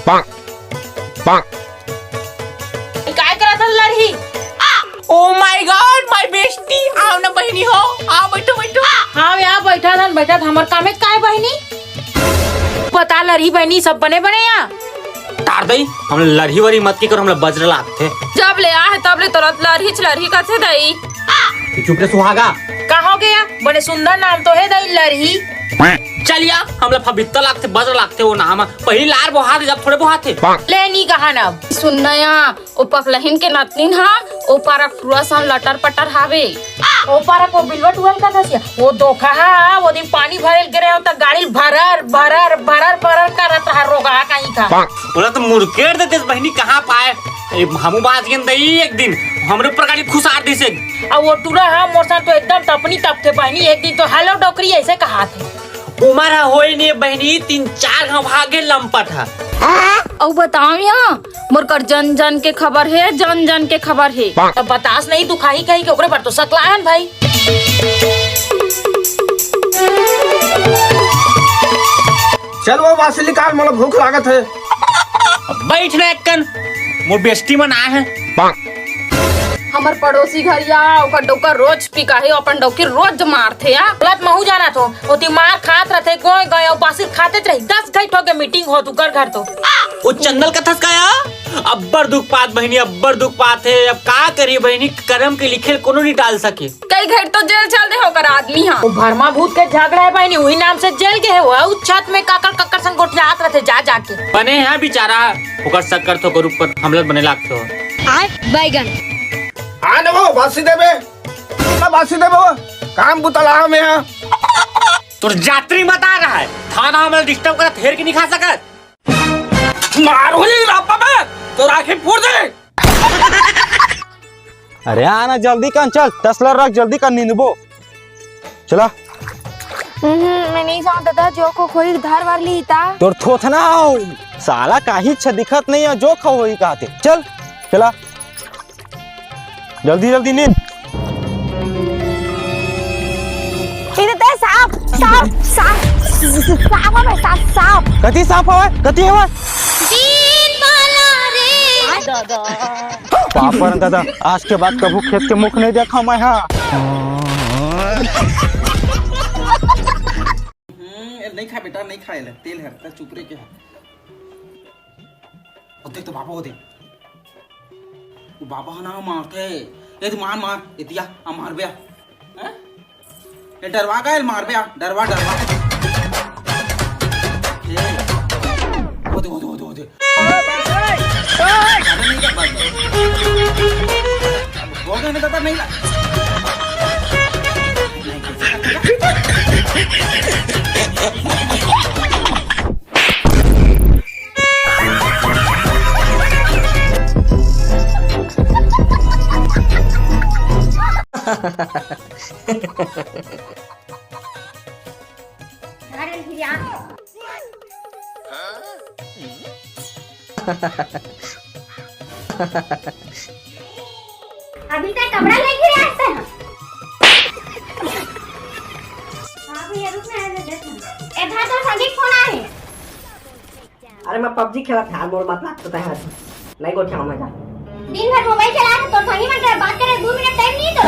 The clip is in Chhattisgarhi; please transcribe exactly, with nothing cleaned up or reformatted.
काय करत हन लड़ही? Oh my God, my bestie, आओ ना बहिनी हो, आओ बैठो, बैठो। हाँ, यहाँ बैठा था, बैठा था, हमर कामे काय बहिनी? बता लड़ही बहिनी, सब बने बने यहाँ? तार दई, हमला लड़ही वरही मत की करो, हमला बज्र लागथे। जब ले आए तब ले तोला लड़हीच लड़ही कथे दई। तू चुप रे सुहागा। का हो गया? बड़े सुंदर नाम तो हे दई लड़ही। चल या, हमला फबित्ता लागथे, बज्र लागथे वो नाम। पहिली लार बोहाथे, जब थोड़े बोहाथे। ले नी कहा ना। सुन ना या, ओ पकलहिन के नतनीन हा, ओ पारा टुरा सन लटर पटर हावे। ओ पारा को बिलवा टुरा ल का दसिया? वो धोखा हा, वो दिन पानी भरे ल गिरे हो त गाड़ी ल भरर, भरर, भरर, भरर करत रहा रोगा कहीं का। ओला तो मुरकेट देते बहिनी, कहाँ पाए? ए, हमू बाज गेन दई एक दिन, हमरे ऊपर गाड़ी खुसार दिसे। अब वो टुरा हा मोर साथ तो एकदम तपनी तपथे बहिनी, एक दिन तो हेलो डोकरी ऐसे कहा थे। उमर ह होई नहीं बहिनी, तीन चार घाव भागे लंपट ह। अउ बताओ या, मोर कर जन जन के खबर हे, जन जन के खबर हे। अब बतास नहीं दुखाही कहीं के ओकरे पर तो सकलायन भाई। चल वो बासी निकाल, मोला भूख लागत हे। अब बैठ ना एक्कन, मोर बेस्टी मन आए हैं। हमर पड़ोसी घर या, ओकर डौका रोज पिकाही, अपन डौकी रोज मारथे या। गलत महू जाना थो, ओती मार खात रथे, गोय गोय, अउ बासी खाते रही। दस घंटो के मीटिंग हो तू कर घर तो। ओ चंदल कथस का या? अब्बड़ दुख पात बहिनी, अब्बड़ दुख पात हे। अब का करी बहिनी, करम के लिखेल कोनो नहीं डाल सके। कई घंट तो जेल चल दे होकर आदमी हा। वो भरमा भूत के झगड़ा है बहिनी, वही नाम से जेल के है वो। उ छत में काकर काकर संग गोठियात रथे जा जाके। बने है बिचारा, ओकर शक्कर थोकर ऊपर हमला बने लागथे हो। आय बैगन। हाँ ना वो बासी देबे, ना बासी देबे वो काम बुतला में है। तोर जात्री मत आ रहा है, थाना हमला डिस्टर्ब करत हेर के नहीं खा सकत। मार हो जाई रापा में, तोर आँखें फोड़ दे। अरे आना जल्दी कर, चल तसला रख जल्दी कर, नींदबो। चला। हम्म, मैं नहीं जानता था जो को कोई धार वार ली था। तोर थोथना हो, साला काही अच्छा दिखत नहीं है, जो खो होई कहते। चल, चला। जल्दी जल्दी नींद। इधर ते सांप, सांप, सांप, सांप हवे, सांप, सांप। कति सांप हवे? कति हवे? तीन माला रे। पापड़ दादा, आज के बाद कभू खेत के मुख नहीं देखा मैं हा। हम्म, ए, नहीं खा बेटा, नहीं खा, ले, तेल है, त चुप रे के है। ओ देख तो बाबा, ओ देख। वो बाबा ना मारथे। ए, तू मार, मार, ए दिया, आ मार बे। हैं? ए, डरवा का, ए, मार बे, आ, डरवा, डरवा। ए, ओ दे, ओ दे, ओ दे, ओ दे। अरे नहीं, क्या बात है? हो गया ना, दादा, नहीं ला। अभी तक कपड़ा नहीं गिरा है। हाँ भैया, रुक ना, मैं देख लूँ। ए भाई, तोर संगी फोन आए। अरे, मैं पबजी खेलत हंव, मोर मतलब तो तय है। नहीं गोठिया मैं जा। दिन भर मोबाइल चला रहे, तोर संगी मन के बात करे, दो मिनट टाइम नहीं तो।